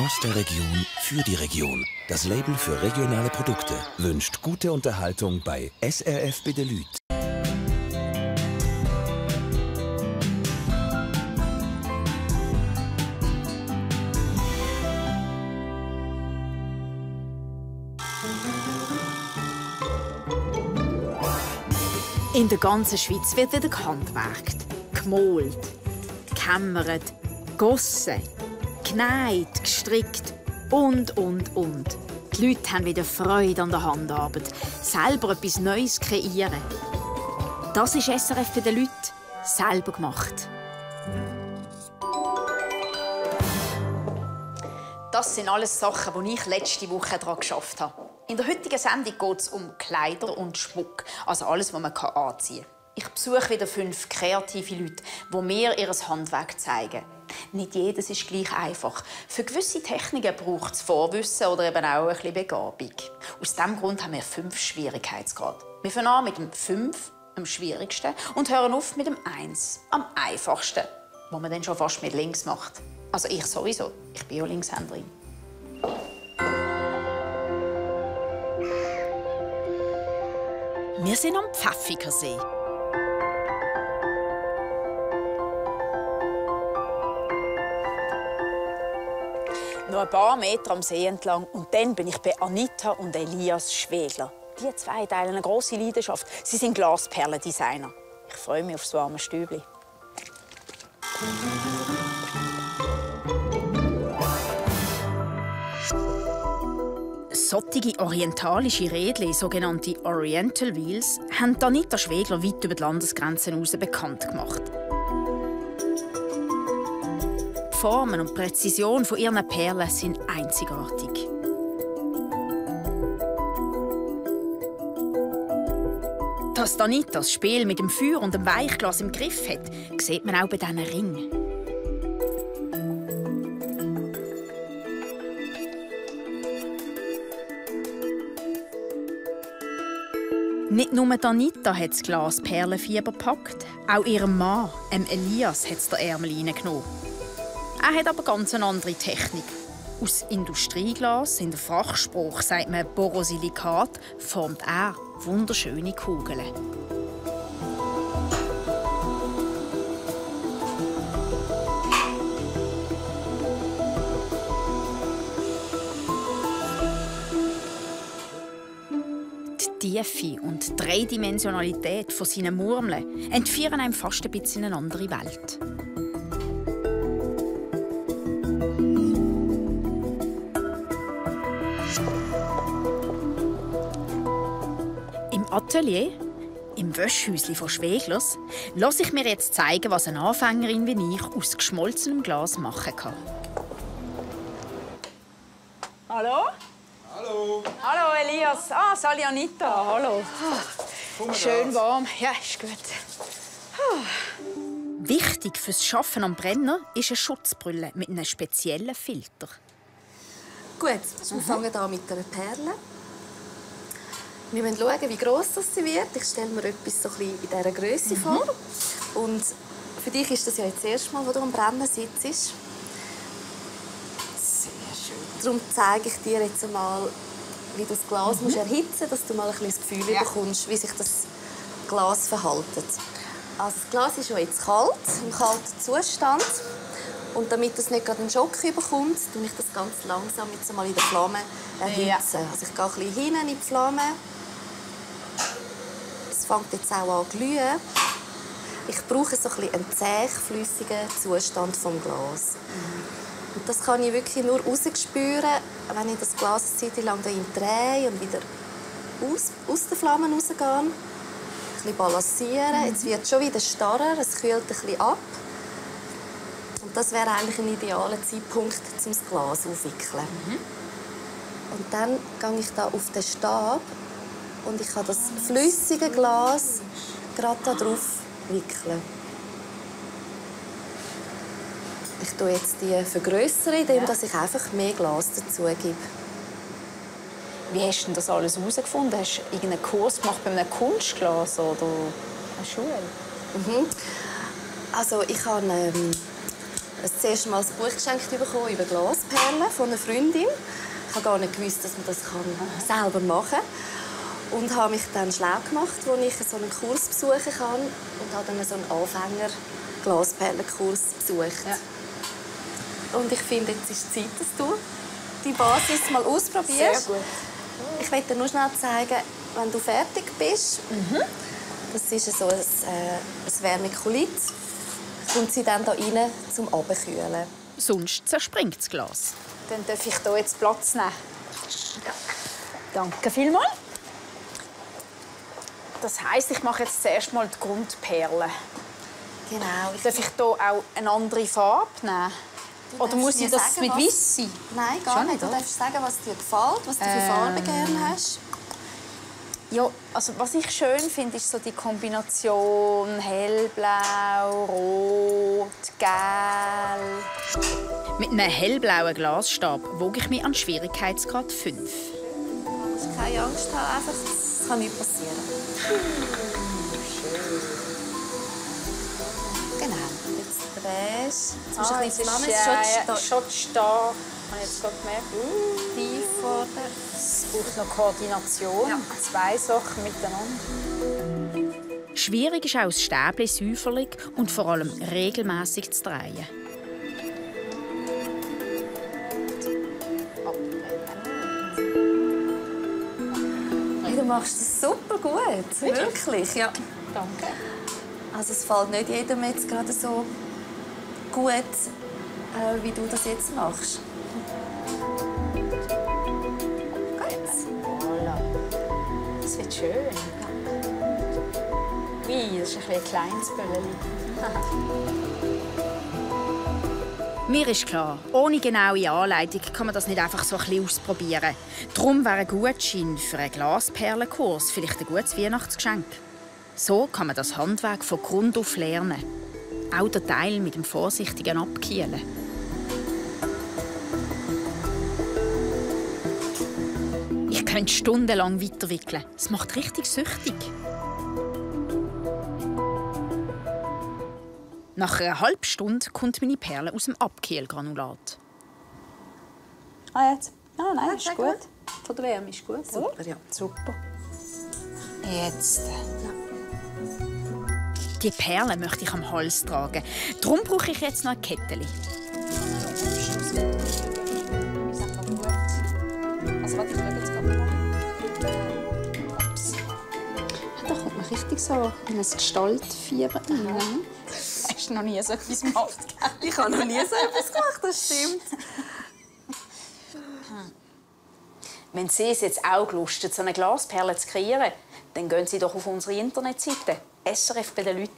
Aus der Region für die Region. Das Label für regionale Produkte wünscht gute Unterhaltung bei SRF Bedelüt. In der ganzen Schweiz wird wieder gehandwerkt, gemalt, gekämmert, gegossen, genäht, gestrickt und. Die Leute haben wieder Freude an der Handarbeit, selber etwas Neues kreieren. Das ist SRF bei den Leuten selber gemacht. Das sind alles Sachen, die ich letzte Woche daran geschafft habe. In der heutigen Sendung geht es um Kleider und Schmuck, also alles, was man anziehen kann. Ich besuche wieder 5 kreative Leute, die mir ihr Handwerk zeigen. Nicht jedes ist gleich einfach. Für gewisse Techniken braucht es Vorwissen oder eben auch ein bisschen Begabung. Aus diesem Grund haben wir 5 Schwierigkeitsgrade. Wir fangen an mit dem 5, am schwierigsten, und hören auf mit dem 1, am einfachsten, was man dann schon fast mit links macht. Also ich sowieso. Ich bin ja Linkshänderin. Wir sind am Pfäffikersee. Noch ein paar Meter am See entlang und dann bin ich bei Anita und Elias Schwegler. Die 2 teilen eine grosse Leidenschaft. Sie sind Glasperlendesigner. Ich freue mich auf das warme Stübli. Solche orientalische Rädchen, sogenannte Oriental Wheels, haben Anita Schwegler weit über die Landesgrenzen hinaus bekannt gemacht. Die Formen und die Präzision von ihren Perlen sind einzigartig. Dass Anita das Spiel mit dem Feuer und dem Weichglas im Griff hat, sieht man auch bei diesen Ringen. Nicht nur Anita hat das Glas Perlenfieber gepackt, auch ihrem Mann, Elias, hat es den Ärmel reingenommen. Er hat aber ganz eine andere Technik. Aus Industrieglas, in der Fachspruch sagt man Borosilikat, formt er wunderschöne Kugeln. Die Tiefe und die Dreidimensionalität von seinen Murmeln entführen einem fast ein bisschen in eine andere Welt. Im Atelier, im Wäschhäuschen von Schweglers, lasse ich mir jetzt zeigen, was eine Anfängerin wie ich aus geschmolzenem Glas machen kann. Hallo? Hallo. Hallo Elias. Ah, Sali Anita. Hallo. Schön warm. Ja, ist gut. Wichtig fürs Schaffen am Brenner ist eine Schutzbrille mit einem speziellen Filter. Gut, wir fangen an mit einer Perle. Wir müssen schauen, wie gross sie wird. Ich stelle mir etwas so in dieser Größe vor. Und für dich ist das ja jetzt das erste Mal, wo du am Brennen sitzt. Darum zeige ich dir jetzt einmal, wie du das Glas erhitzen musst, dass du mal ein das Gefühl bekommst, wie sich das Glas verhält. Also das Glas ist ja jetzt kalt, im kalten Zustand. Und damit es nicht gerade einen Schock bekommt, tue ich das ganz langsam jetzt einmal in der Flamme erhitzen. Also ich gehe ein bisschen hinein in die Flamme. Es fängt jetzt auch an zu glühen. Ich brauche so ein bisschen einen zähflüssigen Zustand des Glas. Und das kann ich wirklich nur rausspüren, wenn ich das Glas eine Zeit lang drehe und wieder aus der Flamme rausgehe. Ein bisschen balancieren. Jetzt wird es schon wieder starrer, es kühlt ein bisschen ab. Und das wäre eigentlich ein idealer Zeitpunkt, um das Glas aufzuwickeln. Und dann gehe ich da auf den Stab und ich kann das flüssige Glas gerade da drauf wickeln. Ich tue jetzt die vergrößern, indem ich einfach mehr Glas dazu gebe. Wie hast du das alles herausgefunden? Hast du irgendeinen Kurs gemacht bei einem Kunstglas oder einer Schule? Also ich habe das erste Mal ein Buch geschenkt bekommen über Glasperlen von einer Freundin. Ich habe gar nicht gewusst, dass man das selber machen kann. Und habe mich dann schlau gemacht, wo ich so einen Kurs besuchen kann. Und habe dann so einen Anfänger-Glasperlenkurs besucht. Ja. Und ich finde, jetzt ist es Zeit, dass du die Basis mal ausprobierst. Sehr gut. Ich möchte dir nur schnell zeigen, wenn du fertig bist. Das ist so ein Vermiculit. Kommt sie dann hier rein zum Abkühlen. Sonst zerspringt das Glas. Dann darf ich hier jetzt Platz nehmen. Ja. Danke vielmals. Das heisst, ich mache jetzt zuerst mal die Grundperlen. Genau. Darf ich hier auch eine andere Farbe nehmen? Oder muss ich das mit Weiss sein? Nein, gar nicht. Du darfst sagen, was dir gefällt, was du für Farben gerne hast. Ja, also was ich schön finde, ist so die Kombination hellblau, rot, gelb. Mit einem hellblauen Glasstab wog ich mich an Schwierigkeitsgrad 5. Du musst keine Angst haben, einfach, es kann nichts passieren. Genau, jetzt drehst du. Jetzt musst du ein bisschen Flamme. Schon stark. Ich habe jetzt gerade gemerkt, tief vorne. Es braucht noch Koordination. Ja. 2 Sachen miteinander. Schwierig ist auch das Stäbchen säuferlich und vor allem regelmäßig zu drehen. Du machst das super gut, wirklich. Ja. Danke. Also es fällt nicht jedem jetzt gerade so gut, wie du das jetzt machst. Voilà. Das wird schön. Wie, das ist ein kleines Böllchen. Mir ist klar, ohne genaue Anleitung kann man das nicht einfach so ein bisschen ausprobieren. Darum wäre ein Gutschein für einen Glasperlenkurs vielleicht ein gutes Weihnachtsgeschenk. So kann man das Handwerk von Grund auf lernen. Auch der Teil mit dem vorsichtigen Abkielen. Ich könnte stundenlang weiterwickeln. Es macht richtig süchtig. Nach einer halben Stunde kommt meine Perle aus dem Abkielgranulat. Jetzt? Ah, nein, ist gut. Von der Wärme ist gut. Super, ja. Super. Jetzt. Die Perle möchte ich am Hals tragen. Darum brauche ich jetzt noch ein Kettchen. Da kommt man richtig so in ein Gestaltfieber rein. Hast du noch nie so etwas gemacht? Ich habe noch nie so etwas gemacht, das stimmt. Wenn Sie es jetzt auch Lust haben, so eine Glasperle zu kreieren, dann gehen Sie doch auf unsere Internetseite SRF bei den Leuten.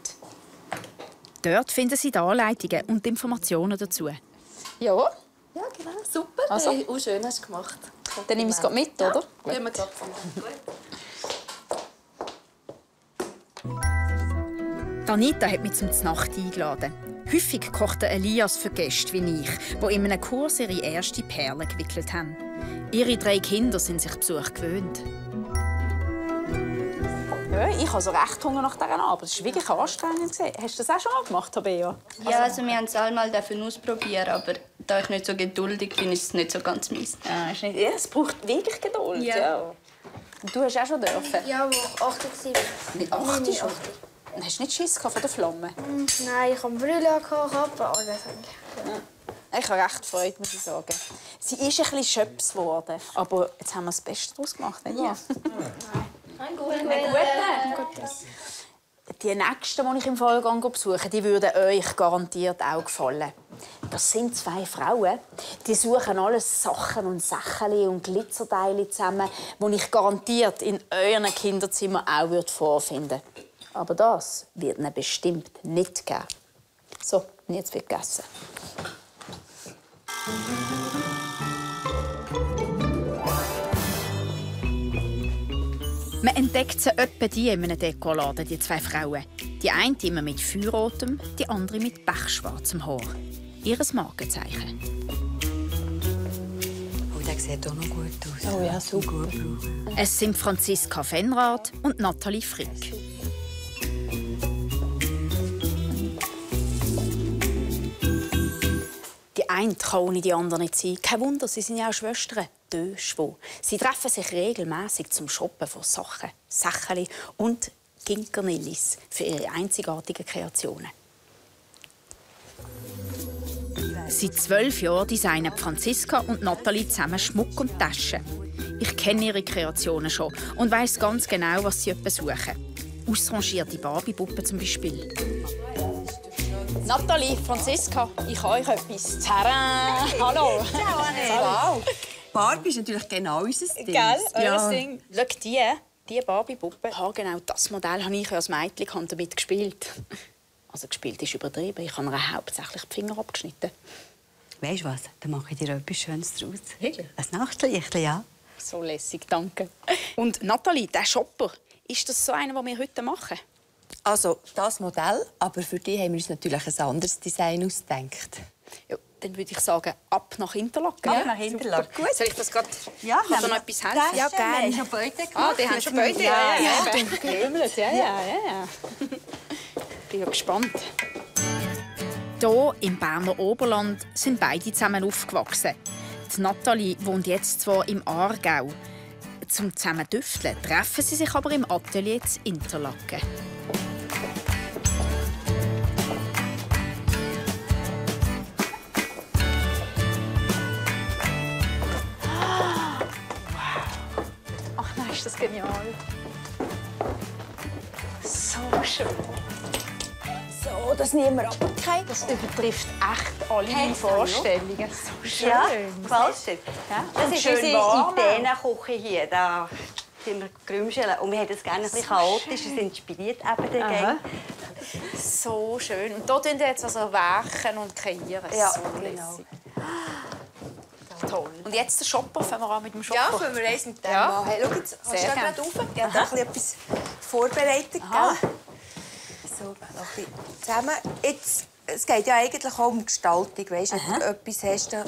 Dort finden Sie die Anleitungen und die Informationen dazu. Ja? Ja, genau. Super. Also. Hey, schön hast du gemacht. Dann nehme ich es mit, oder? Ja, wir gut. Anita hat mich zum Nacht eingeladen. Häufig kocht Elias für Gäste wie ich, die in einem Kurs ihre erste Perle gewickelt haben. Ihre 3 Kinder sind sich Besuch gewöhnt. Ja, ich habe so recht Hunger nach dieser Arbeit. Das war wirklich anstrengend. Hast du das auch schon mal gemacht, Tabea? Ja, also wir haben es einmal ausprobieren, aber da ich nicht so geduldig bin, ist es nicht so ganz meins. Ja, es braucht wirklich Geduld. Ja. Und du hast auch schon dürfen? Ja, wo ich 8 war. Mit 8 schon? Hast du nicht Schiss vor der Flamme? Nein, ich hatte Brille, Kappe, alles. Ja. Ich habe recht Freude, muss ich sagen. Sie ist ein bisschen schöps geworden, aber jetzt haben wir das Beste daraus gemacht, nicht? Ja. Ein guter. Die nächsten, die ich im Vollgang besuche, die würden euch garantiert auch gefallen. Das sind 2 Frauen, die suchen alles Sachen und Sachen und Glitzerteile zusammen, die ich garantiert in euren Kinderzimmern auch vorfinden würde. Aber das wird ihnen bestimmt nicht geben. So, jetzt wird gegessen. Man entdeckt sie etwa in einem Dekoladen, die 2 Frauen. Die eine immer mit feuerrotem, die andere mit pechschwarzem Haar. Ihres Markenzeichen. Oh, der sieht auch noch gut aus. Oh ja, super. Es sind Franziska Fenrath und Nathalie Frick. eine kann ohne die andere nicht sein. Kein Wunder, sie sind ja auch Schwestern. Deux Chevaux. Sie treffen sich regelmäßig zum Shoppen von Sachen, Sächeli und Ginkernillis für ihre einzigartigen Kreationen. Seit 12 Jahren designen Franziska und Nathalie zusammen Schmuck und Taschen. Ich kenne ihre Kreationen schon und weiss ganz genau, was sie suchen. Ausrangierte Barbie-Puppen zum Beispiel. Nathalie, Franziska, ich habe euch etwas. Tada! Hallo! Ciao, wow! Barbie ist natürlich genau unser Ding. Gell? Euer Ding. Schau, die Barbie-Puppe. Genau das Modell habe ich als Mädchen damit gespielt. Also gespielt ist übertrieben. Ich habe ihr hauptsächlich die Finger abgeschnitten. Weißt du was? Dann mache ich dir etwas Schönes draus. Wirklich? Ein Nachtlicht, ja. So lässig, danke. Und Nathalie, der Shopper, ist das so einer, den wir heute machen? Also, das Modell, aber für die haben wir uns natürlich ein anderes Design ausgedacht. Ja, dann würde ich sagen, ab nach Interlaken. Ab nach Interlaken. Super. Gut. Soll ich das gerade... Ja, kann da noch etwas helfen? Ja, gerne. Die haben schon Beute gemacht. Ah, die haben schon Beute? Ja. Gekrümelt, Ja. Bin ja gespannt. Hier im Berner Oberland sind beide zusammen aufgewachsen. Die Nathalie wohnt jetzt zwar im Aargau. Zum zusammen düfteln treffen sie sich aber im Atelier zu Interlaken. Ach nein, ist das genial. So schön. So, dass niemand runterfällt. Das übertrifft echt alle meine Vorstellungen. So schön. Ja, gefällt dir? Ja. Das ist schön unsere warm. Ideenküche hier. Da sind wir Grümscheln. Und wir haben das gerne ein bisschen chaotisch. Es inspiriert eben den Gang. So schön. Und hier tun wir jetzt also werken und kreieren. Ja, so genau. lässig. Toll. Und jetzt der Shopper. Fangen wir an mit dem Shopper. Ja, können wir eins mit dem Ja. machen. Hey, schau jetzt, kannst du da gerne. gerade rauf? Ich habe da etwas vorbereitet. Gell? So, noch ein bisschen zusammen. Jetzt, es geht ja eigentlich auch um Gestaltung. Weißt, wenn du etwas hast, dann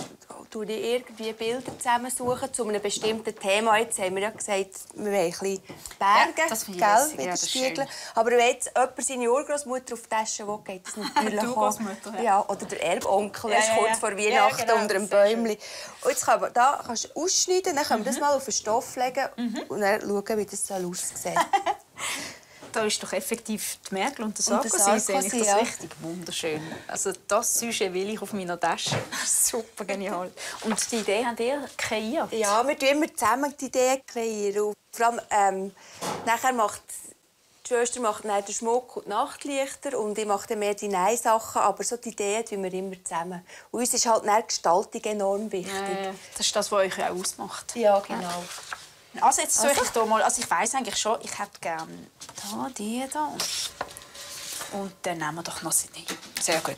tue ich irgendwie Bilder zusammensuchen zu einem bestimmten Thema. Jetzt haben wir ja gesagt, wir wollen ein bisschen Berge, Ja, das finde ich lässig. Ja, das ist widerspiegeln. Aber wenn jetzt jemand seine Urgroßmutter auf die Tasche will, geht das natürlich Die Urgroßmutter, ja. Ja, oder der Erbonkel, Ja, weißt, ja, kurz ja. vor Ja, Weihnachten genau, unter einem sehr schön. Bäumchen. Und jetzt kannst du ausschneiden, dann können wir das mal auf den Stoff legen und dann schauen, wie das aussieht. Da ist doch effektiv die Merkel und der Und der Sarkozy. Sehe ich Sarkozy, das ja. richtig wunderschön. Also das Sujet will ich auf meiner Tasche. Super genial. Und die Idee habt ihr kreiert? Ja, wir kreieren immer zusammen die Idee kreieren. Und vor allem, nachher macht die Schwester macht dann den Schmuck und die Nachtlichter und ich mache dann mehr die Nein-Sachen. Aber so die Ideen tun wir immer zusammen. Und uns ist halt die Gestaltung enorm wichtig. Das ist das, was euch ja ausmacht. Ja, genau. Also jetzt suche ich hier mal. Also ich weiss eigentlich schon, ich hätte gerne da, die da. Und dann nehmen wir doch noch sie. Sehr gut.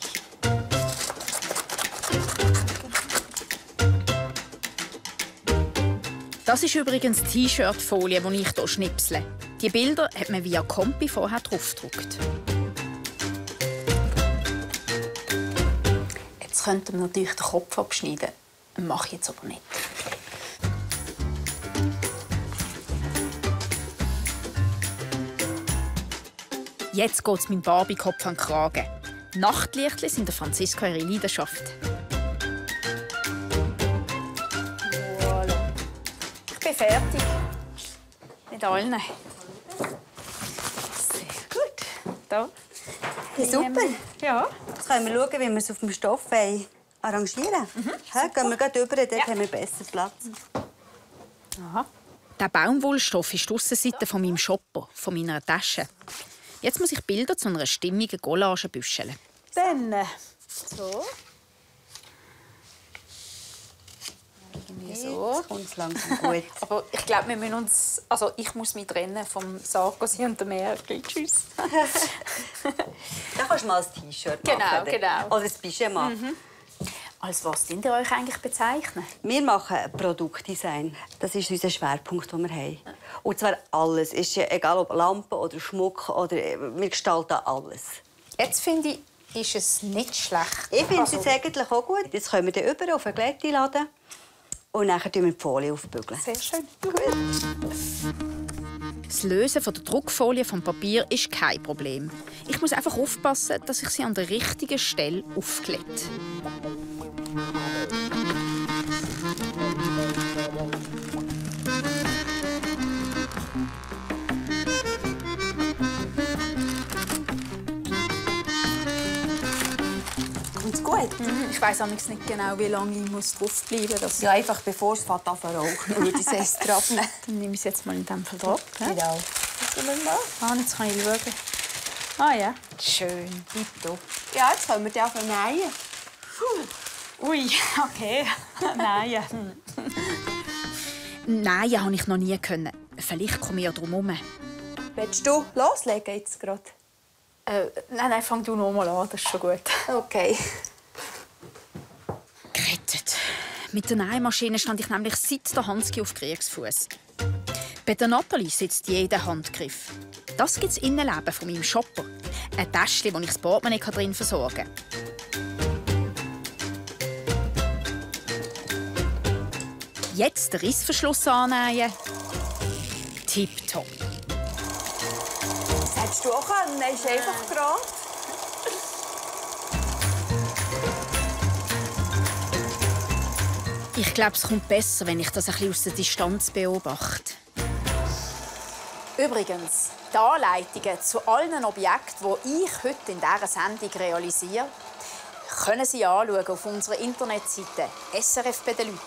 Das ist übrigens die T-Shirt-Folie, die ich hier schnipsle. Die Bilder hat man via Kompi vorher draufgedruckt. Jetzt könnten wir natürlich den Kopf abschneiden. Das mache ich jetzt aber nicht. Jetzt geht es meinem Barbie-Kopf an den Kragen. Nachtlichtli sind der Franziska ihre Leidenschaft. Voilà. Ich bin fertig. Mit allen. Sehr gut. Da. Ja, super. Ja. Jetzt können wir schauen, wie wir es auf dem Stoff arrangieren wollen. Gehen wir gleich rüber, dort haben wir besser Platz. Aha. Der Baumwollstoff ist die Aussenseite von meinem Shopper, von meiner Tasche. Jetzt muss ich Bilder zu einer stimmigen Collage büscheln. Dann so. Irgendwie so. Jetzt kommt es langsam gut. Aber ich glaube, wir müssen uns... Also ich muss mich trennen vom Sarkozy und der Merkel. Tschüss. Dann kannst du mal ein T-Shirt machen. Genau. Oder ein Pyjama. Als was könnt ihr euch eigentlich bezeichnen? Wir machen Produktdesign. Das ist unser Schwerpunkt, den wir haben. Und zwar alles. Ist egal ob Lampen oder Schmuck, oder wir gestalten alles. Jetzt finde ich, ist es nicht schlecht. Ich finde es jetzt eigentlich auch gut. Jetzt können wir dann über auf eine Glätte laden und dann tun wir die Folie aufbügeln. Sehr schön. Gut. Das Lösen von der Druckfolie vom Papier ist kein Problem. Ich muss einfach aufpassen, dass ich sie an der richtigen Stelle aufglätte. Ich weiss nicht genau, wie lange ich draufbleiben muss. Ja, einfach bevor es anfängt zu rauchen, würde ich es erst abnehmen. Dann nehme ich es jetzt mal in diesem Fall drauf. Genau. Jetzt kann ich schauen. Ah ja. Schön. Tipptopp. Ja, jetzt können wir den nähen. Ui, okay. Nein. Nein, konnte ich noch nie. Vielleicht komme ich ja drum herum. Willst du loslegen jetzt gerade? Nein, fang du noch mal an. Das ist schon gut. Okay. Gerettet. Mit der Nähmaschine stand ich nämlich seit der Hanski auf Kriegsfuß. Bei der Nathalie sitzt jeder Handgriff. Das gibt es Innenleben von meinem Shopper. Ein Täschchen, wo ich das Portemonnaie drin versorgen kann. Jetzt den Rissverschluss annähen. Tipptopp. Das hättest du auch können. Das ist einfach gerade. Ich glaube, es kommt besser, wenn ich das ein bisschen aus der Distanz beobachte. Übrigens, die Anleitungen zu allen Objekten, die ich heute in dieser Sendung realisiere, können Sie anschauen auf unserer Internetseite SRF bei den Leuten.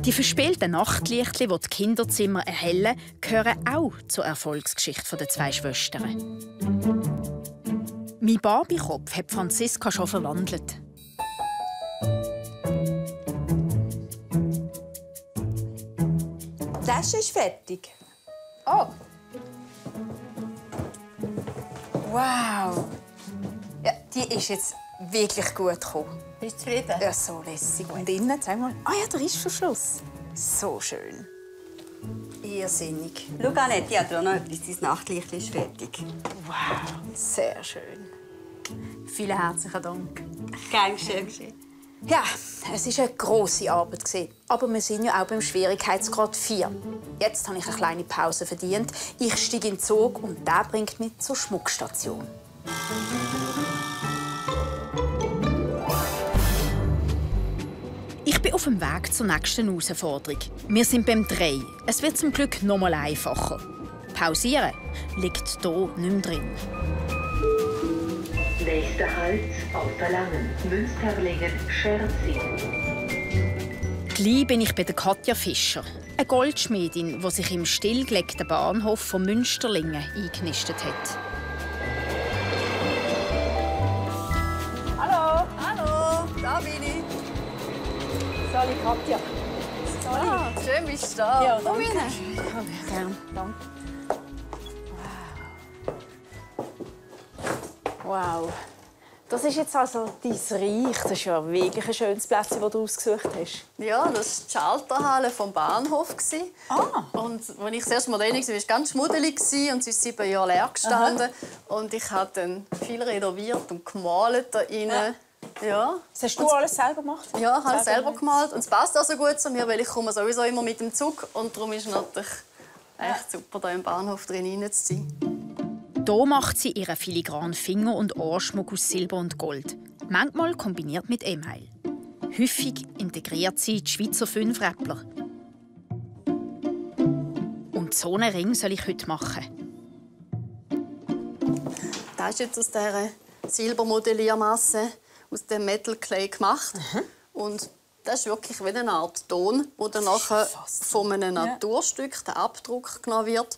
Die verspielten Nachtlichtchen, die die Kinderzimmer erhellen, gehören auch zur Erfolgsgeschichte der zwei Schwestern. Mein Barbie-Kopf hat Franziska schon verwandelt. Die Tasche ist fertig. Oh! Wow! Ja, die ist jetzt wirklich gut gekommen. Bist du zufrieden? Ja, so lässig. Und innen, zeig mal. Ah ja, der Rissverschluss. So schön. Irrsinnig. Schau, Annette, ich habe auch noch etwas. Dein Nachtlicht ist fertig. Wow, sehr schön. Vielen herzlichen Dank. Gern geschehen. Ja, es war eine grosse Arbeit. Aber wir sind ja auch beim Schwierigkeitsgrad 4. Jetzt habe ich eine kleine Pause verdient. Ich steige in den Zug und der bringt mich zur Schmuckstation. Ich bin auf dem Weg zur nächsten Herausforderung. Wir sind beim 3. Es wird zum Glück noch mal einfacher. Pausieren liegt hier nicht mehr drin. Nächster Halt auf Verlangen. Münsterlingen-Scherzing. Gleich bin ich bei der Katja Fischer, eine Goldschmiedin, die sich im stillgelegten Bahnhof von Münsterlingen eingenistet hat. Hallo. Hallo, da bin ich. Sali, Katja. Sali. Ah, schön bist du da. Ja, komm danke. rein. Gerne, danke. Wow. Das ist jetzt also dein Reich. Das ist ja wirklich ein schönes Plätzchen, das du ausgesucht hast. Ja, das war die Schalterhalle vom Bahnhof. Und als ich das erste Mal da war, war es ganz schmuddelig und sie ist 7 Jahre leer gestanden. Und ich habe dann viel renoviert und gemalt da rein. Ja. Das hast du alles selber gemacht? Ja, ich habe es selber gemalt. Und es passt auch so gut zu mir, weil ich komme sowieso immer mit dem Zug. Und darum ist es natürlich echt super, hier im Bahnhof drin zu sein. Hier macht sie ihren filigranen Finger- und Ohrschmuck aus Silber und Gold. Manchmal kombiniert mit Email. Häufig integriert sie die Schweizer 5-Räppler. Und so einen Ring soll ich heute machen. Das ist jetzt aus dieser Silbermodelliermasse, aus dem Metal Clay gemacht. Und das ist wirklich wie eine Art Ton, wo dann nachher von einem Naturstück der Abdruck genommen wird.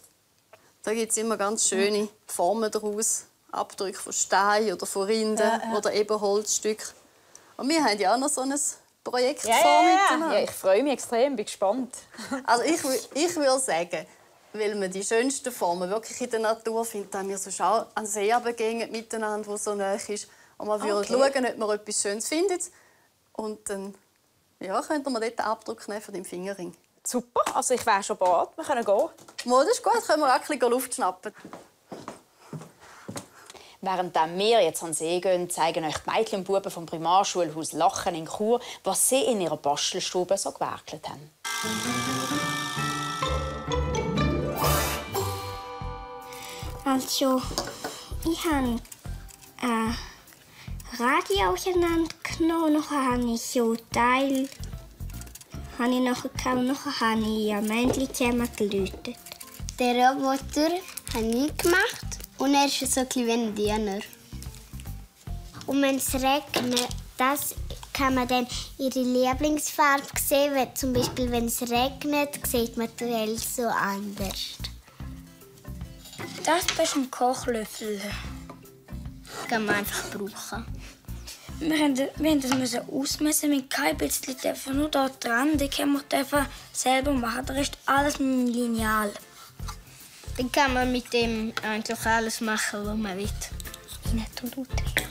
Da gibt es immer ganz schöne Formen daraus. Abdrücke von Stein oder von Rinden oder eben Holzstücke. Und wir haben ja auch noch so ein Projekt vor miteinander. Ja, ich freue mich extrem, bin gespannt. Also ich würde sagen, weil man die schönsten Formen wirklich in der Natur findet, haben wir so an den See begegnet miteinander, wo so nah ist. Und wir würden schauen, ob man etwas Schönes findet. Und dann könnten wir dort den Abdruck nehmen von dem Fingerring. Super, also ich wäre schon bereit. Wir können gehen. Mal, das ist gut, können wir auch ein bisschen Luft schnappen. Während wir jetzt an den See gehen, zeigen euch die Mädchen und Buben vom Primarschulhaus Lachen in Chur, was sie in ihrer Bastelstube so gewerkelt haben. Also, ich habe ein Radio auseinandergenommen, nachher habe ich so Teil habe ich nachher und nachher habe ich am Männchen geläutet. Den Roboter habe ich gemacht und er ist so ein bisschen wie ein Diener. Und wenn es regnet, das kann man dann ihre Lieblingsfarbe sehen. Weil zum Beispiel, wenn es regnet, sieht man die Welt so anders. Das ist ein Kochlöffel. Den kann man einfach brauchen. Wir mussten das ausmessen mit kein bisschen dürfen. Nur da dran, den können wir selber machen. Der Rest alles mit dem Lineal. Dann kann man mit dem eigentlich alles machen, was man will. Nicht und ausdrücken.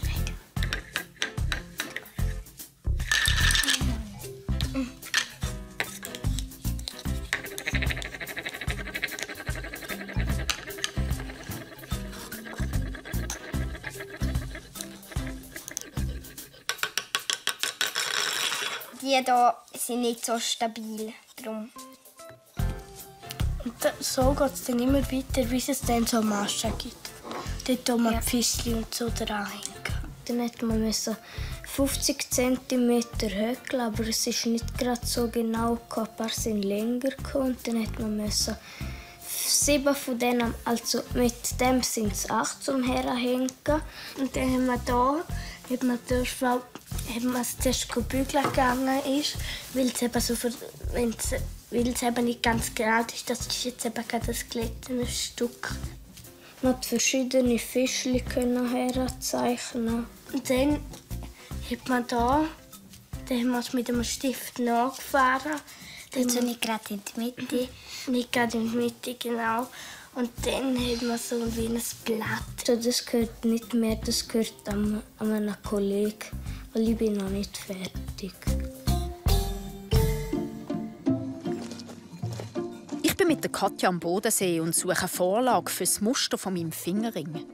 Die hier sind nicht so stabil. Darum. Und so geht es dann immer weiter, bis es dann so Maschen gibt. Dort tun wir Pfissli und so dranhängen. Dann musste man 50 cm höckeln, aber es ist nicht gerade so genau. Ein paar sind länger und dann musste man 7 von denen, also mit dem sind es 8 zum Herhängen. Und dann haben wir hier, wenn man zuerst bügeln gegangen ist, weil es eben nicht ganz gerade ist. Das ist jetzt eben gerade das glättene Stück. Man konnte verschiedene Fischchen herzeichnen. Und dann hat man dann haben wir es mit einem Stift nachgefahren. Also nicht gerade in die Mitte. Nicht gerade in die Mitte, genau. Und dann hat man so wie ein Blatt. Das gehört nicht mehr, das gehört an einen Kollegen, weil ich bin noch nicht fertig. Ich bin mit der Katja am Bodensee und suche eine Vorlage für das Muster von meinem Fingerring.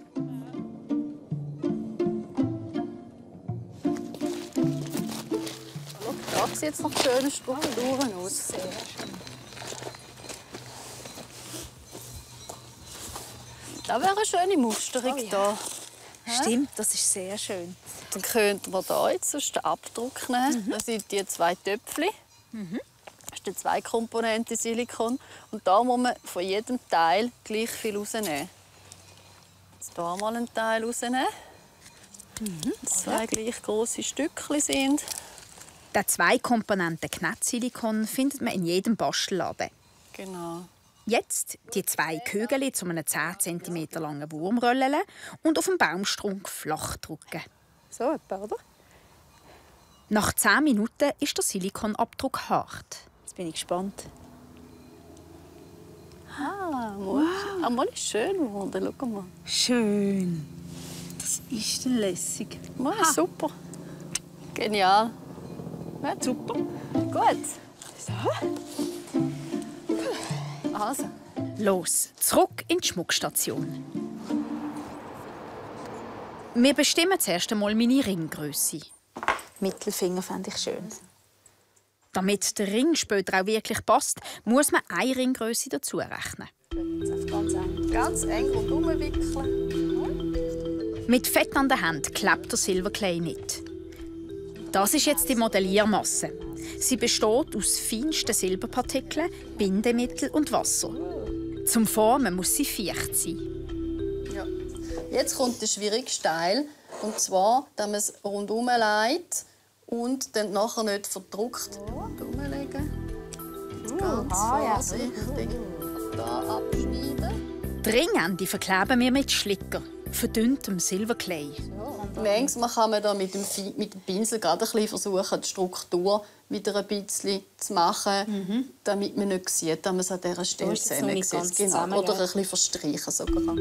Da sieht jetzt noch schöne Strukturen aus. Das wäre eine schöne Musterung hier. Stimmt, das ist sehr schön. Dann könnten wir hier jetzt den Abdruck nehmen. Das sind die 2 Töpfchen. Das ist der 2-Komponenten-Silikon. Und da muss man von jedem Teil gleich viel rausnehmen. Jetzt hier mal einen Teil rausnehmen. 2 gleich grosse Stückchen sind. Den 2-Komponenten-Knettsilikon findet man in jedem Bastelladen. Genau. Jetzt die 2 Kügel zu einem 10 cm langen Wurm rollen und auf dem Baumstrunk flach drücken. So etwa, oder? Nach 10 Minuten ist der Silikonabdruck hart. Jetzt bin ich gespannt. Einmal ist schön geworden, schau mal. Schön. Das ist lässig. Super. Genial. Ja, super. Gut. So. Also. Los, zurück in die Schmuckstation. Wir bestimmen zuerst einmal meine Ringgröße. Mittelfinger fände ich schön. Damit der Ring später auch wirklich passt, muss man eine Ringgröße dazu rechnen. Ganz eng rundherum wickeln. Mit Fett an der Hand klebt der Silverclay nicht. Das ist jetzt die Modelliermasse. Sie besteht aus feinsten Silberpartikeln, Bindemittel und Wasser. Zum Formen muss sie feucht sein. Ja. Jetzt kommt der schwierigste Teil. Und zwar, dass man es rundherum legt und dann nachher nicht verdruckt. Umlegen. Ganz vorsichtig. Da abschneiden. Die Ringende verkleben wir mit Schlicker, verdünntem Silverclay. Manchmal kann man da mit dem Pinsel gerade ein bisschen versuchen, die Struktur wieder ein bisschen zu machen, damit man nicht sieht, dass man es an dieser Stelle zusammen sieht. Genau. Oder ein bisschen verstreichen sogar.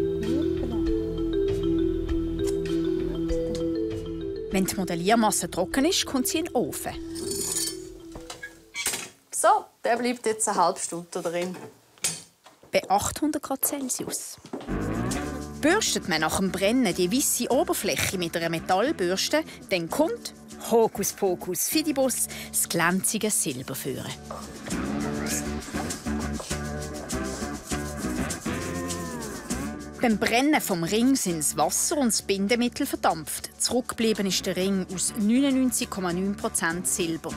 Wenn die Modelliermasse trocken ist, kommt sie in den Ofen. So, der bleibt jetzt eine halbe Stunde drin. Bei 800 Grad Celsius. Bürstet man nach dem Brennen die weisse Oberfläche mit einer Metallbürste, dann kommt Hokus Pokus Fidibus das glänzige Silber führen. Beim Brennen vom Ring sind das Wasser und das Bindemittel verdampft. Zurückgeblieben ist der Ring aus 99,9% Silber.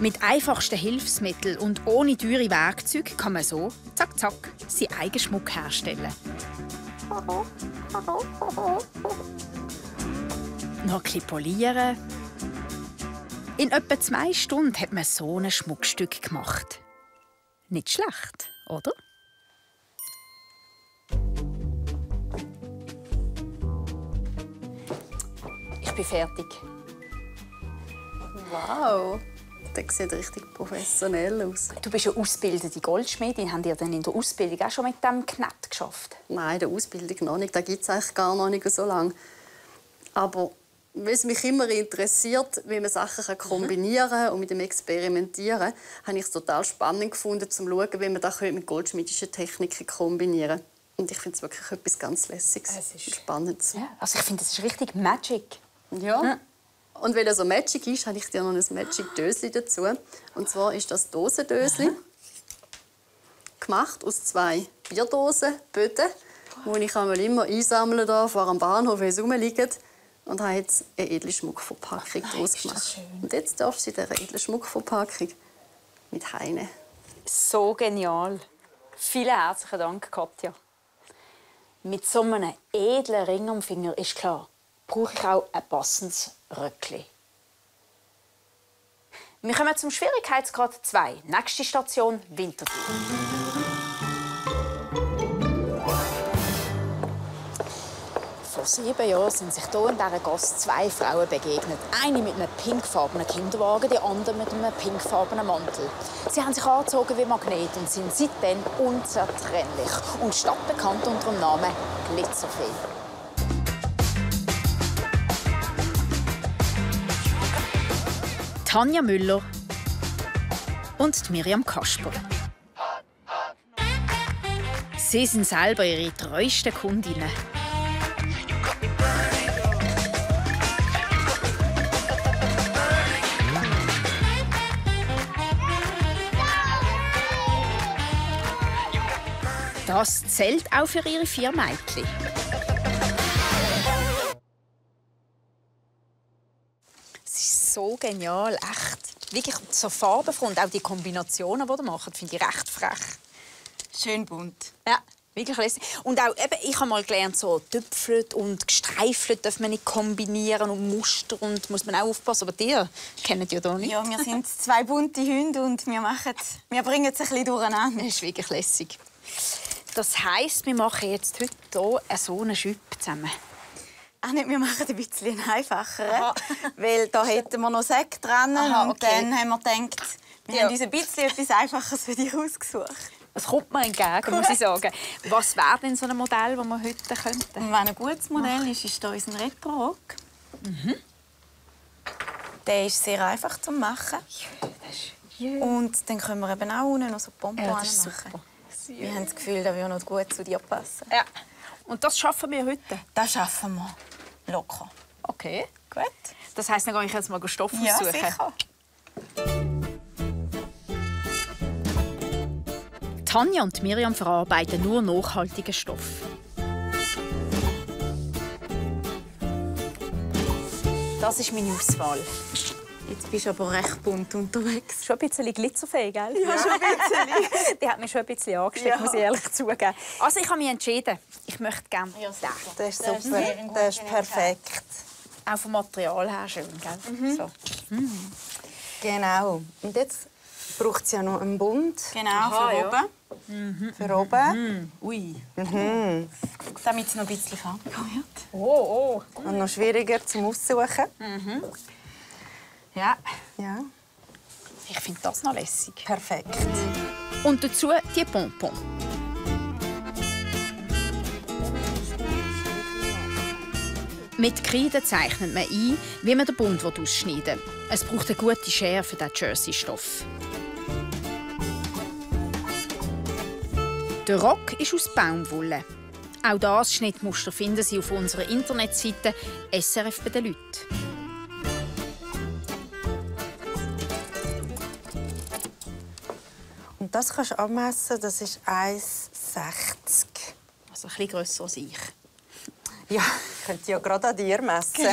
Mit einfachsten Hilfsmitteln und ohne teure Werkzeuge kann man so, zack, zack, seinen eigenen Schmuck herstellen. Noch ein bisschen polieren. In etwa 2 Stunden hat man so ein Schmuckstück gemacht. Nicht schlecht, oder? Ich bin fertig. Wow, das sieht richtig professionell aus. Du bist eine ausgebildete Goldschmiedin. Habt ihr denn in der Ausbildung auch schon mit dem Knett geschafft? Nein, der Ausbildung noch nicht. Das gibt es eigentlich gar noch nicht so lange. Aber weil es mich immer interessiert, wie man Sachen kombinieren kann und mit dem Experimentieren, habe ich es total spannend gefunden, um zu schauen, wie man das mit goldschmiedischen Techniken kombinieren kann. Und ich finde es wirklich etwas ganz Lässiges und Spannendes. Ja, also ich finde, das ist richtig Magic. Ja. Und weil er so Magic ist, habe ich dir noch ein Magic-Dösli dazu. Und zwar ist das Dosendösli. Gemacht aus 2 Bierdosenböden, die ich immer einsammeln darf, die am Bahnhof rumliegen. Und habe jetzt eine edle Schmuckverpackung daraus gemacht. Und jetzt darfst du in dieser edlen Schmuckverpackung mit heine. So genial. Vielen herzlichen Dank, Katja. Mit so einem edlen Ring am Finger ist klar, brauche ich auch ein passendes Röckli. Wir kommen zum Schwierigkeitsgrad 2. Nächste Station, Winterthur. Vor 7 Jahren sind sich hier in dieser Gasse 2 Frauen begegnet. Eine mit einem pinkfarbenen Kinderwagen, die andere mit einem pinkfarbenen Mantel. Sie haben sich angezogen wie Magnet und sind seitdem unzertrennlich und stadtbekannt unter dem Namen Glitzerfee. Tanja Müller und Miriam Kasper. Sie sind selber ihre treuesten Kundinnen. Das zählt auch für ihre 4 Mädchen. Es ist so genial, echt. Wirklich so farbenfroh und auch die Kombinationen, die ihr macht, finde ich recht frech. Schön bunt. Ja, wirklich lässig. Und auch, eben, ich habe mal gelernt, so Tüpfelt und Gestreifelt darf man nicht kombinieren und Muster und muss man auch aufpassen. Aber die kennen ja hier nicht. Ja, wir sind 2 bunte Hunde und wir bringen es ein bisschen durcheinander. Das ist wirklich lässig. Das heisst, wir machen jetzt heute hier so einen Schüpp zusammen. Ach nicht, wir machen ein bisschen einfacher. Weil da hätten wir noch Säcke dran. Und dann haben wir gedacht, wir haben uns ein bisschen etwas Einfaches für dich ausgesucht. Das kommt mir entgegen, muss ich sagen. Was wäre denn so ein Modell, das wir heute könnten? Wenn ein gutes Modell ist hier unser Retro-Rock. Der ist sehr einfach zu machen. Und dann können wir eben auch unten noch so Pompons machen. Wir haben das Gefühl, das würde noch gut zu dir passen. Ja. Und das schaffen wir heute? Das schaffen wir. Locker. Okay. Gut. Das heisst, dann gehe ich jetzt mal Stoff aussuchen. Ja, sicher. Tanja und Miriam verarbeiten nur nachhaltigen Stoff. Das ist meine Auswahl. Jetzt bist du aber recht bunt unterwegs. Schon ein bisschen glitzerfähig, gell? Ja, schon ein bisschen. Die hat mich schon ein bisschen angesteckt, muss ich ehrlich zugeben. Also ich habe mich entschieden. Ich möchte gerne den. Das ist super. Das ist perfekt. Auch vom Material her schön, gell? So. Genau. Und jetzt braucht es ja noch einen Bund. Genau, für oben. Für oben. Ui. Damit es noch ein bisschen farbiger wird. Oh. Und noch schwieriger zum Aussuchen. Ja. Ja. Ich finde das noch lässig. Perfekt. Und dazu die Pompons. Mit Kreide zeichnet man ein, wie man den Bund ausschneiden will. Es braucht eine gute Schere für den Jersey-Stoff. Der Rock ist aus Baumwolle. Auch das Schnittmuster finden Sie auf unserer Internetseite SRF bei den Leuten. Und das kannst du abmessen, das ist 1,60. Also ein bisschen grösser als ich. Ja, ich könnte ja gerade an dir messen. Genau.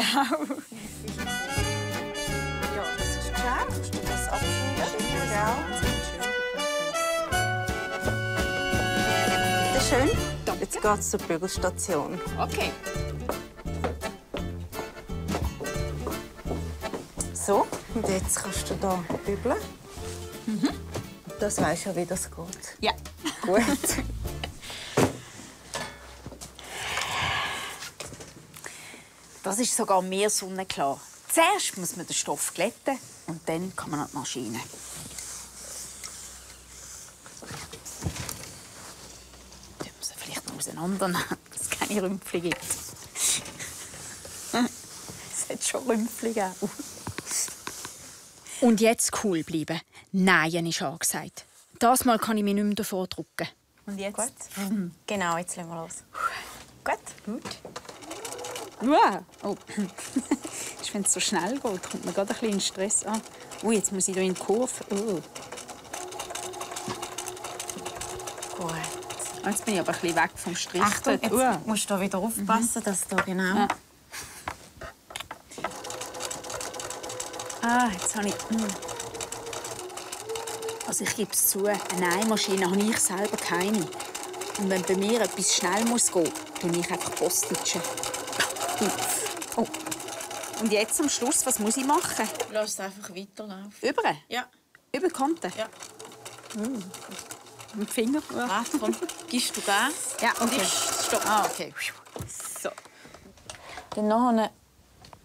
Ja, das ist gescheit. Kannst du das abschneiden? schön. Jetzt geht es zur Bügelstation. Okay. So, und jetzt kannst du hier bügeln. Das weisst ja, wie das geht. Ja. Gut. Das ist sogar mehr sonnenklar. Zuerst muss man den Stoff glätten und dann kann man an die Maschine. Tun wir sie vielleicht noch auseinandernehmen, dass es keine Rümpfchen gibt. Es hat schon Rümpfchen gegeben. Und jetzt cool bleiben. Nein, ist angesagt. Das Mal kann ich mich nicht mehr davor drücken. Und jetzt? Gut. Genau, jetzt legen wir los. Gut. Wow. Oh. Wenn es so schnell geht, kommt man gerade ein bisschen in Stress an. Jetzt muss ich hier in die Kurve. Oh. Gut. Jetzt bin ich aber ein bisschen weg vom Strich. Achtung, jetzt musst du wieder aufpassen, dass du genau... Ja. Jetzt habe ich... Also ich gebe es zu, eine Nähmaschine habe ich selber keine. Und wenn bei mir etwas schnell muss gehen, tue ich einfach Postitschen. Oh. Und jetzt am Schluss, was muss ich machen? Lass es einfach weiterlaufen. Über? Ja. Über die Kante? Ja. Mit dem Finger? Warte, komm. Gibst du Gas? Ja, okay. Stopp. Okay. So. Dann nachher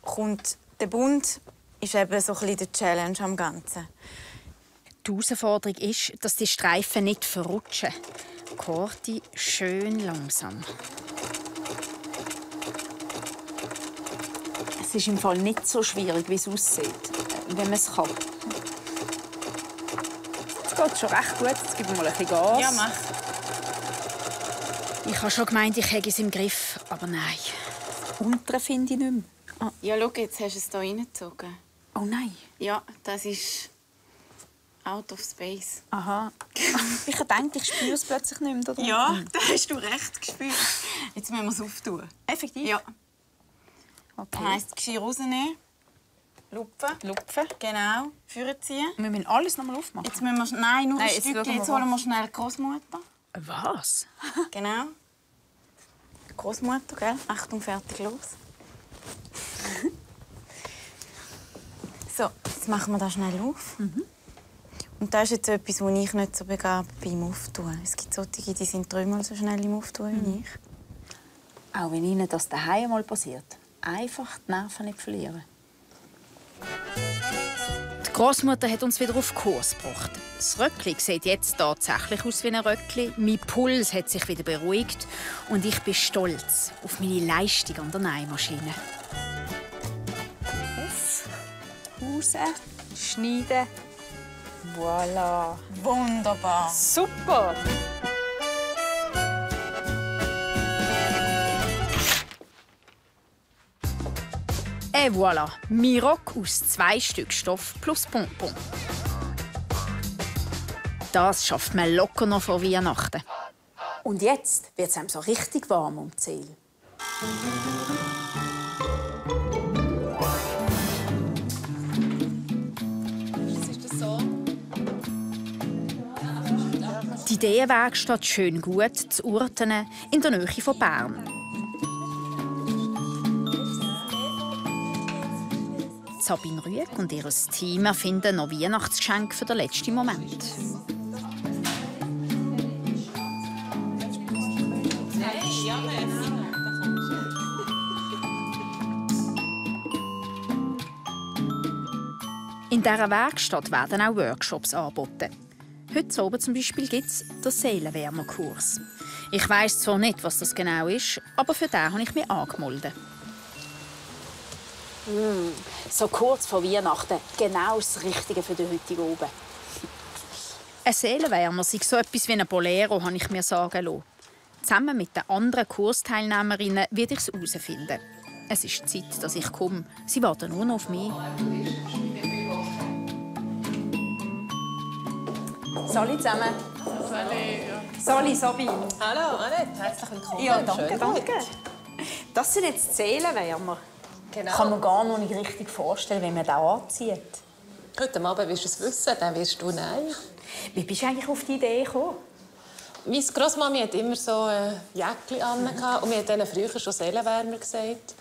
kommt der Bund, ist eben so ein bisschen die Challenge am Ganzen. Die Herausforderung ist, dass die Streifen nicht verrutschen. Korti schön langsam. Es ist im Fall nicht so schwierig, wie es aussieht, wenn man es kann. Jetzt geht es schon recht gut. Jetzt gebe ich mal ein bisschen Gas. Ja, mach. Ich habe schon gemeint, ich hätte es im Griff, aber nein. Das Untere finde ich nicht mehr. Ja, schau, jetzt hast du es hier reingezogen. Oh nein. Ja, das ist out of space. Aha. Ich dachte, ich spüre es plötzlich nicht mehr. Oder? Ja, da hast du recht gespürt. Jetzt müssen wir es auftun. Effektiv? Ja. Okay. Das heisst, Geschirr rausnehmen, lupfen. Genau, vorziehen. Wir müssen alles noch mal aufmachen? Jetzt müssen wir... Nein, nur ein Stückchen. Jetzt holen wir schnell die Großmutter. Was? Genau. Großmutter, gell? Achtung, fertig, los. So, jetzt machen wir das schnell auf. Und das ist jetzt etwas, wo ich nicht so begabt bin im Auftun. Es gibt solche, die sind dreimal so schnell im Auftun wie ich. Auch wenn Ihnen das daheim mal passiert. Einfach die Nerven nicht verlieren. Die Großmutter hat uns wieder auf Kurs gebracht. Das Röckli sieht jetzt tatsächlich aus wie ein Röckli. Mein Puls hat sich wieder beruhigt und ich bin stolz auf meine Leistung an der Nähmaschine. Auf, raus, schneiden. Voilà. Wunderbar. Super. Et voilà, mein Rock aus 2 Stück Stoff plus Pompon. Das schafft man locker noch vor Weihnachten. Und jetzt wird es einem so richtig warm um die Seele. Ist das so? Die Ideenwerkstatt schön gut zu Urtenen in der Nähe von Bern. Sabine Rüegg und ihr Team erfinden noch Weihnachtsgeschenke für den letzten Moment. In dieser Werkstatt werden auch Workshops angeboten. Heute oben zum Beispiel gibt es den Seelenwärmerkurs. Ich weiss zwar nicht, was das genau ist, aber für den habe ich mich angemeldet. So kurz vor Weihnachten, genau das Richtige für den heutigen Abend. Ein Seelenwärmer sei so etwas wie ein Bolero, habe ich mir sagen lassen. Zusammen mit den anderen Kursteilnehmerinnen werde ich es herausfinden. Es ist Zeit, dass ich komme. Sie warten nur noch auf mich. Sali zusammen. Sali, Sabine. Hallo, Annette. Herzlich willkommen. Ja, danke, danke. Das sind jetzt Seelenwärmer. Genau. Kann man gar noch nicht richtig vorstellen, wie man das anzieht. Heute Abend wirst du es wissen, dann wirst du nähen. Wie bist du eigentlich auf die Idee gekommen? Meine Grossmami hat immer so Jäckchen an und wir haben denen früher schon Seelenwärmer gesagt.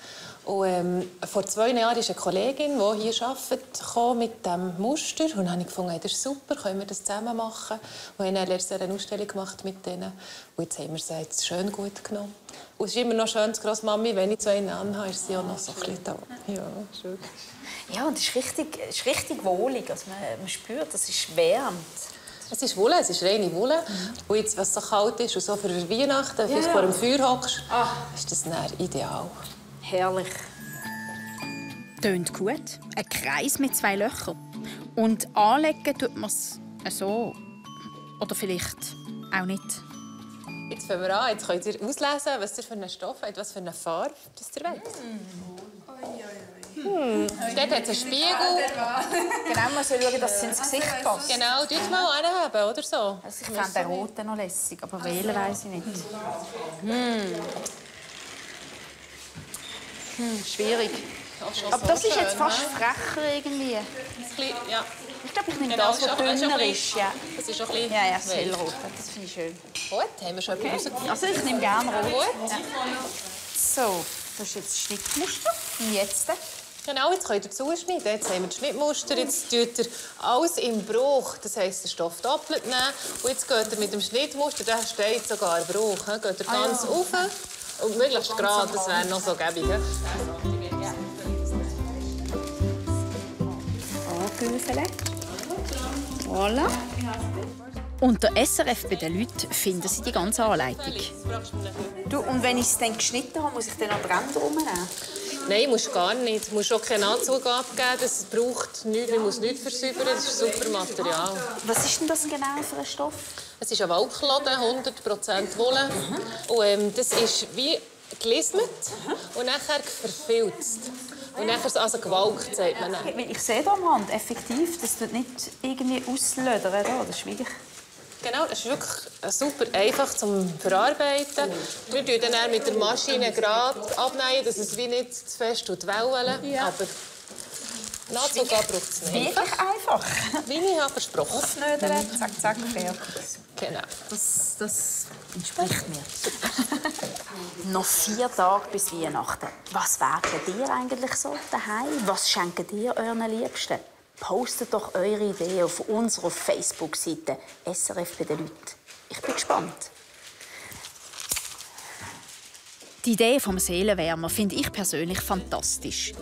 Und vor 2 Jahren ist eine Kollegin, die hier arbeitet, mit diesem Muster. Und dann habe ich gefunden, das ist super, können wir das zusammen machen. Und wir haben dann eine Ausstellung gemacht mit denen. Und jetzt haben wir sie jetzt schön gut genommen. Und es ist immer noch schön, dass Grossmami, wenn ich 2 anhabe, ist sie auch noch so ein bisschen da. Ja, schön. Ja, und es ist richtig wohlig. Also man spürt, es ist wärmt. Es ist Wolle, es ist reine Wolle. Und jetzt, was so kalt ist und so für Weihnachten, wenn du vor dem Feuer hockst, ist das dann ideal. Herrlich. Tönt gut. Ein Kreis mit 2 Löchern. Und anlegen tut man es so. Oder vielleicht auch nicht. Jetzt fangen wir an. Jetzt könnt ihr auslesen, was ihr für einen Stoff habt, was für eine Farbe das ihr wollt. Dort hat es einen Spiegel. Genau, man soll schauen, dass es ins Gesicht passt. Genau, dort mal anhaben, oder so. Also ich fände den roten noch lässig, aber wählen weiss ich nicht. Schwierig. Aber das ist jetzt fast frecher irgendwie. Ja. Ich glaube, ich nehme das, was dünner ist. Ja. Das ist auch ein bisschen ja, das hellrot. Das finde ich schön. Gut, haben wir schon etwas rausgefunden. Also ich nehme gerne rot. Gut. Ja. So, das ist jetzt das Schnittmuster. Und jetzt? Genau, jetzt könnt ihr zuschneiden. Jetzt haben wir das Schnittmuster. Jetzt tut ihr alles im Bruch. Das heisst, den Stoff doppelt nehmen. Und jetzt geht ihr mit dem Schnittmuster, da steht sogar Bruch. Geht ihr ganz rauf. Und möglichst gerade, das wäre noch so gäbig. Angüffeln. Voilà. Unter SRF bei den Leuten finden Sie die ganze Anleitung. Du, und wenn ich es dann geschnitten habe, muss ich dann noch Ränder rumnehmen? Nein, musst du gar nicht. Du musst auch keinen Anzug abgeben. Das braucht nichts. Man muss nichts versäubern. Das ist super Material. Was ist denn das genau für ein Stoff? Es ist ein Walkladen, 100% Wolle. Und das ist wie gelismet und nachher verfilzt. Und nachher also gewalkt, sagt man. Ich sehe hier am Rand effektiv, das tut nicht irgendwie auslödern. Das ist wirklich... Genau, das ist wirklich super einfach zum Verarbeiten. Wir tun dann mit der Maschine gerade abnehmen, dass es wie nicht zu fest wellen. Ja. Aber Nachzug braucht es nicht. Wirklich einfach. Wie ich habe versprochen. Aufnödeln, zack, zack, fertig. Genau. Das entspricht mir. Noch 4 Tage bis Weihnachten. Was werdet ihr eigentlich so daheim? Was schenkt ihr euren Liebsten? Postet doch eure Ideen auf unserer Facebook-Seite SRF bei den Leuten. Ich bin gespannt. Die Idee vom Seelenwärmer finde ich persönlich fantastisch.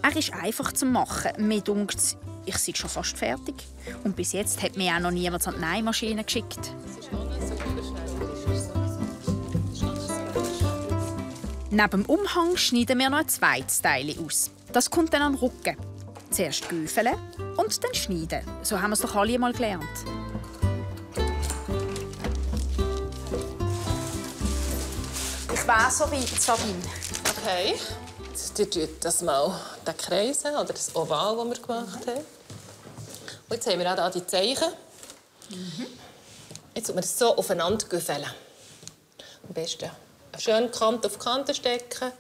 Er ist einfach zu machen. Mir dunkt, ich sei schon fast fertig. Und bis jetzt hat mir auch noch niemand an die Nähmaschine geschickt. Neben dem Umhang schneiden wir noch ein zweites Teil aus. Das kommt dann an den Rücken. Zuerst güfeln und dann schneiden. So haben wir es doch alle mal gelernt. Ich wäre so weit, Sabine. Okay. Jetzt tut das mal den Kreis oder das Oval, das wir gemacht haben. Und jetzt haben wir auch hier die Zeichen. Jetzt müssen wir das so aufeinander güfeln. Am besten schön Kante auf Kante stecken.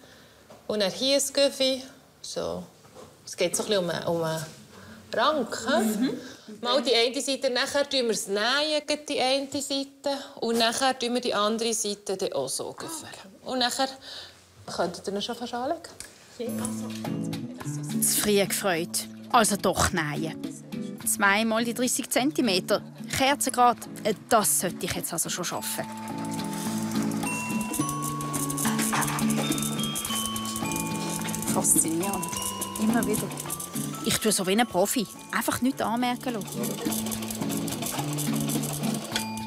Und dann hier ein Güffi. So. Es geht so ein bisschen um einen Rank. Mal die eine Seite, nachher nähen wir es die eine Seite und nachher tun wir die andere Seite dann auch so güffeln. Und nachher könntet ihr ihn schon fast anlegen. Zu früh gefreut. Also doch nähen. 2 mal die 30 cm. Kerzengrad, das sollte ich jetzt also schon schaffen. Faszinierend. Immer wieder. Ich tue so wie ein Profi. Einfach nichts anmerken lassen.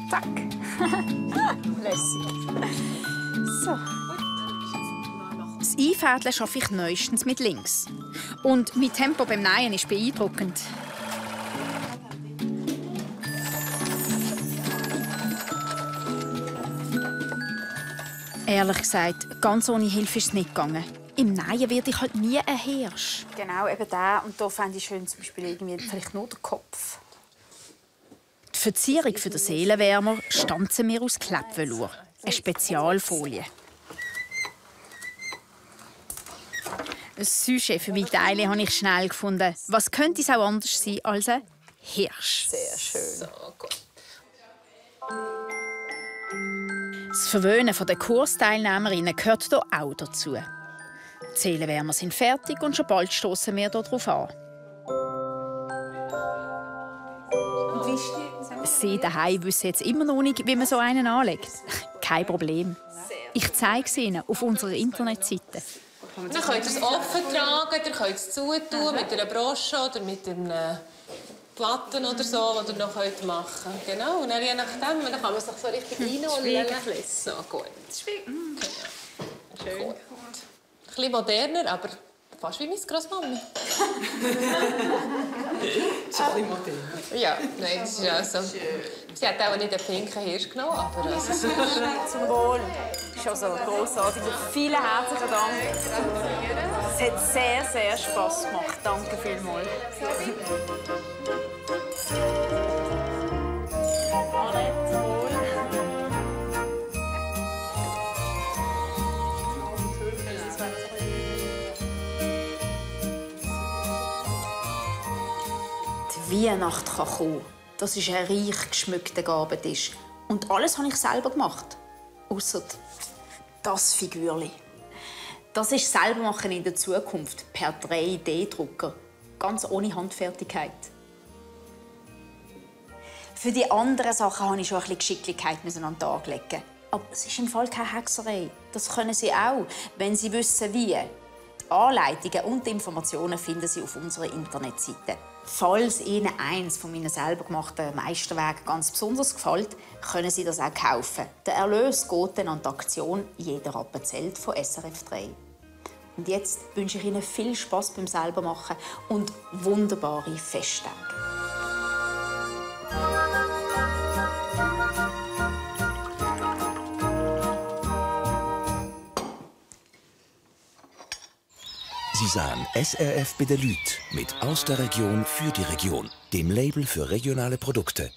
Zack. Lässig. So. Das Einfädeln schaffe ich neuestens mit links. Und mein Tempo beim Nähen ist beeindruckend. Ehrlich gesagt, ganz ohne Hilfe ist es nicht gegangen. Im Nähen werde ich halt nie ein Hirsch. Genau, eben der. Und da fände ich schön, zum Beispiel irgendwie vielleicht nur den Kopf. Die Verzierung für den Seelenwärmer stanzen wir aus Klettvelour, eine Spezialfolie. Ein Sujet für meine Teile habe ich schnell gefunden. Was könnte es auch anders sein als ein Hirsch? Sehr schön. So, gut. Das Verwöhnen der Kursteilnehmerinnen gehört hier auch dazu. Die Seelenwärmer sind fertig und schon bald stoßen wir darauf an. Sie daheim wissen jetzt immer noch nicht, wie man so einen anlegt. Kein Problem. Ich zeige es Ihnen auf unserer Internetseite. Dann könnt ihr es offen tragen, ihr könnt es zutun mit einer Brosche oder mit einem Platten oder so, die ihr noch machen könnt. Genau, und dann je nachdem, dann kann man sich so richtig reinholen. So, gut. Schön. Gut. Ein bisschen moderner, aber fast wie meine Grossmami. Schon ein bisschen moderner. Ja, nein, das ist also... Sie hat auch nicht den pinken Hirsch genommen, aber... Zum Wohl. Das ist also grossartig. Vielen herzlichen Dank. Es hat sehr, sehr Spass gemacht. Danke vielmals. Die Weihnacht kann kommen. Das ist ein reich geschmückter Gabentisch. Und alles habe ich selber gemacht. Ausser das Figürchen. Das ist Selbermachen in der Zukunft per 3D-Drucker. Ganz ohne Handfertigkeit. Für die anderen Sachen musste ich schon ein bisschen Geschicklichkeit an den Tag legen. Aber es ist im Fall keine Hexerei. Das können Sie auch, wenn Sie wissen, wie. Die Anleitungen und die Informationen finden Sie auf unserer Internetseite. Falls Ihnen eines von meinen selber gemachten Meisterwerken ganz besonders gefällt, können Sie das auch kaufen. Der Erlös geht dann an die Aktion «Jeder Rappen zählt» von SRF 3. Und jetzt wünsche ich Ihnen viel Spass beim Selbermachen und wunderbare Festtage. Sie sahen SRF bei den Leuten mit «Aus der Region für die Region», dem Label für regionale Produkte.